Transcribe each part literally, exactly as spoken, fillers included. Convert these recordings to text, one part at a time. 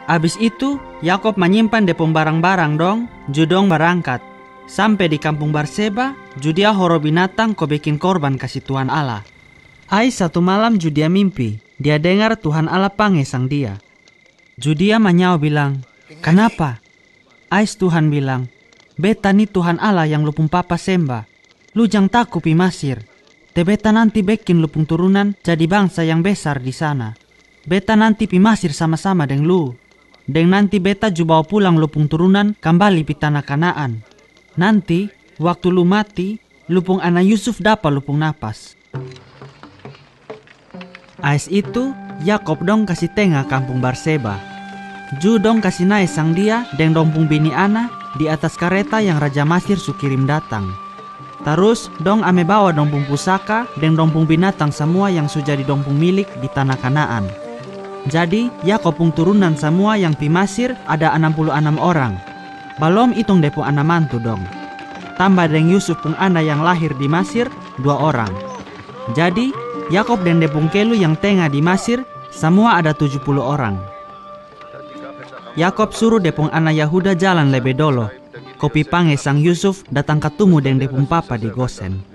Abis itu, Yakob manyimpan de pung barang-barang dong, ju dong barangkat. Sampe di kampung Barseba, ju dia horo binatang ko bekin korban kasi Tuhan Allah. Ais satu malam ju dia mimpi, dia dengar Tuhan Allah pange sang dia. Ju dia manyao bilang, "Kanapa?" Ais Tuhan bilang, "Beta ni Tuhan Allah yang lu pung papa semba. Lu jang taku pi Masir. Te beta nanti bekin lu pung turunan jadi bangsa yang besar di sana. Beta nanti pi Masir sama-sama deng lu. Deng nanti beta ju bawa pulang lu pung turunan kambali pi tana Kanaan. Nanti, waktu lu mati, lu pung ana Yusuf dapa lu pung napas." Ais itu, Yakob dong kasi tenga kampung Barseba. Ju dong kasi nae sang dia deng dong pung bini ana di atas kareta yang raja Masir su kirim datang. Tarus, dong ame bawa dong pung pusaka deng dong pung binatang samua yang su jadi dong pung milik di tana Kanaan. Jadi, Yakob pung turunan samua yang pi Masir ada anam pulu anam orang. Balom itung de pung ana mantu dong. Tamba deng Yusuf pung ana yang lahir di Masir, dua orang. Jadi, Yakob deng de pung kelu yang tenga di Masir, samua ada tuju pulu orang. Yakob suru de pung ana Yahuda jalan lebe dolo, ko pi pange sang Yusuf datang katumu deng de pung papa di Gosen.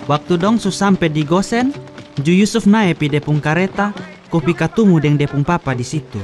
Waktu dong su sampe di Gosen, ju Yusuf nae pi de pung kareta, ko pi katumu deng de pung papa di situ.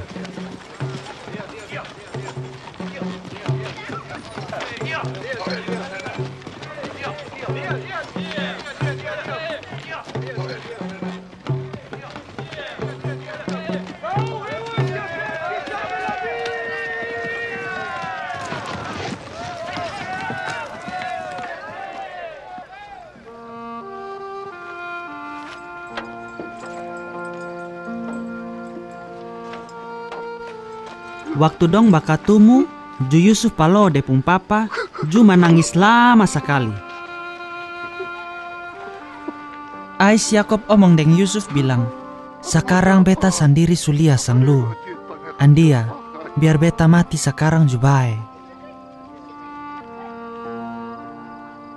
Waktu dong bakatumu, ju Yusuf palo de pung papa, ju manangis lama sakali. Ais Yakob omong deng Yusuf bilang, "Sakarang beta sandiri su lia sang lu. Andia, biar beta mati sakarang ju bae."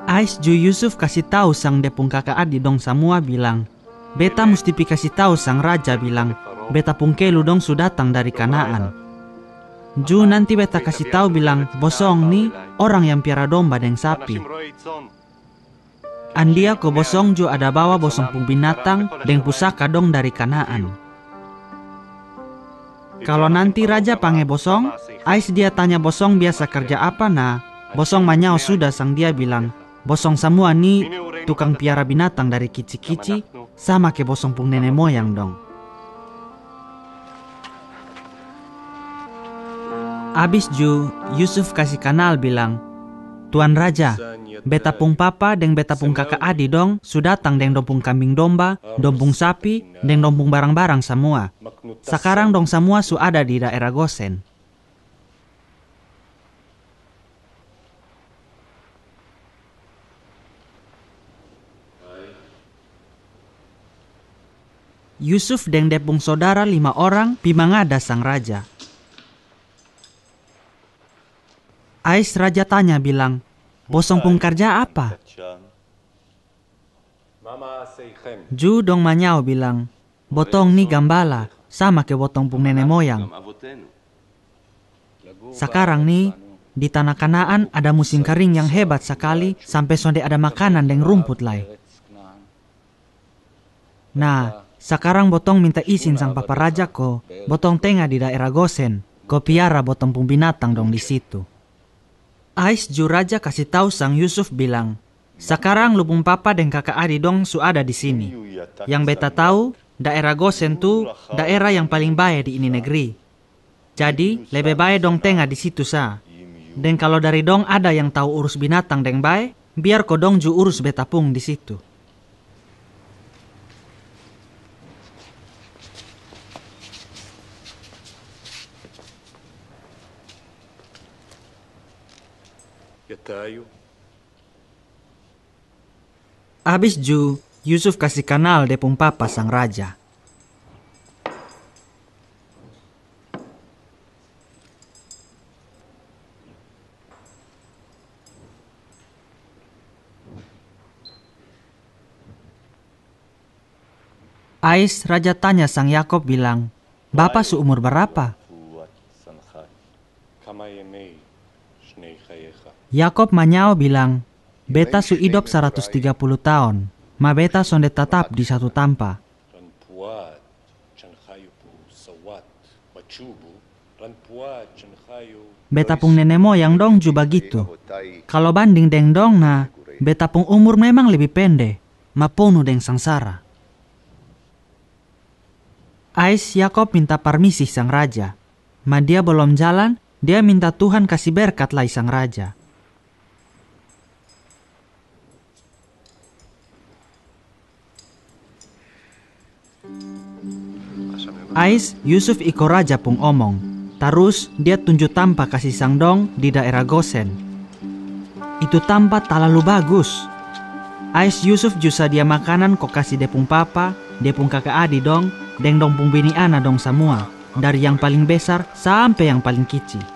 Ais ju Yusuf kasi tau sang de pung kaka adi dong samua bilang, "Beta musti pi kasi tau sang raja bilang, beta pung kelu dong su datang dari Kanaan. Ju nanti beta kasi tau bilang, bosong ni orang yang piara domba deng sapi. Andia ko bosong ju ada bawa bosong pung binatang deng pusaka dong dari Kanaan." Kalo nanti raja pange bosong, ais dia tanya bosong biasa karja apa, na bosong manyao suda sang dia bilang, "Bosong samua ni tukang piara binatang dari kici-kici, sama ke bosong pung nene moyang dong." Abis ju, Yusuf kasi kanal bilang, "Tuan raja, beta pung papa deng beta pung kaka adi dong su datang deng dong pung kambing domba, dong pung sapi, deng dong pung barang-barang samua. Sakarang dong samua su ada di daera Gosen." Yusuf deng de pung sodara lima orang pi mangada sang raja. Ais raja tanya bilang, "Bosong pung karja apa?" Ju dong manyao bilang, "Botong ni gambala, sama ke botong pung nene moyang. Sakarang ni, di tana Kanaan ada musim karing yang hebat sakali, sampe sonde ada makanan deng rumput lai. Nah, sakarang botong minta isin sang papa raja ko botong tenga di daera Gosen, ko piara botong pung binatang dong di situ." Ais ju raja kasi tau sang Yusuf bilang, "Sakarang lu pung papa deng kaka adi dong su ada di sini. Yang beta tau, daera Gosen tu daera yang paling bae di ini negri. Jadi, lebe bae dong tenga di situ sa. Deng kalo dari dong ada yang tau urus binatang deng bae, biar ko dong ju urus beta pung di situ." Abis ju, Yusuf kasi kanal de pung papa sang raja. Ais raja tanya sang Yakob bilang, "Bapa su umur barapa?" Yakob manyao bilang, "Beta su idop saratus tiga puluh taon, ma beta sonde tatap di satu tampa. Beta pung nene moyang dong ju bagitu. Kalo banding deng dong na, beta pung umur memang lebi pende, ma ponu deng sangsara." Ais Yakob minta parmisi sang raja. Ma dia bolom jalan, dia minta Tuhan kasi berkat lai sang raja. Ais Yusuf iko raja pung omong. Tarus dia tunju tampa kasi sang dong di daera Gosen. Itu tampa talalu bagus. Ais Yusuf ju sadia makanan ko kasi de pung papa, de pung kaka adi dong, deng dong pung bini ana dong samua, dari yang paling besar sampe yang paling kici.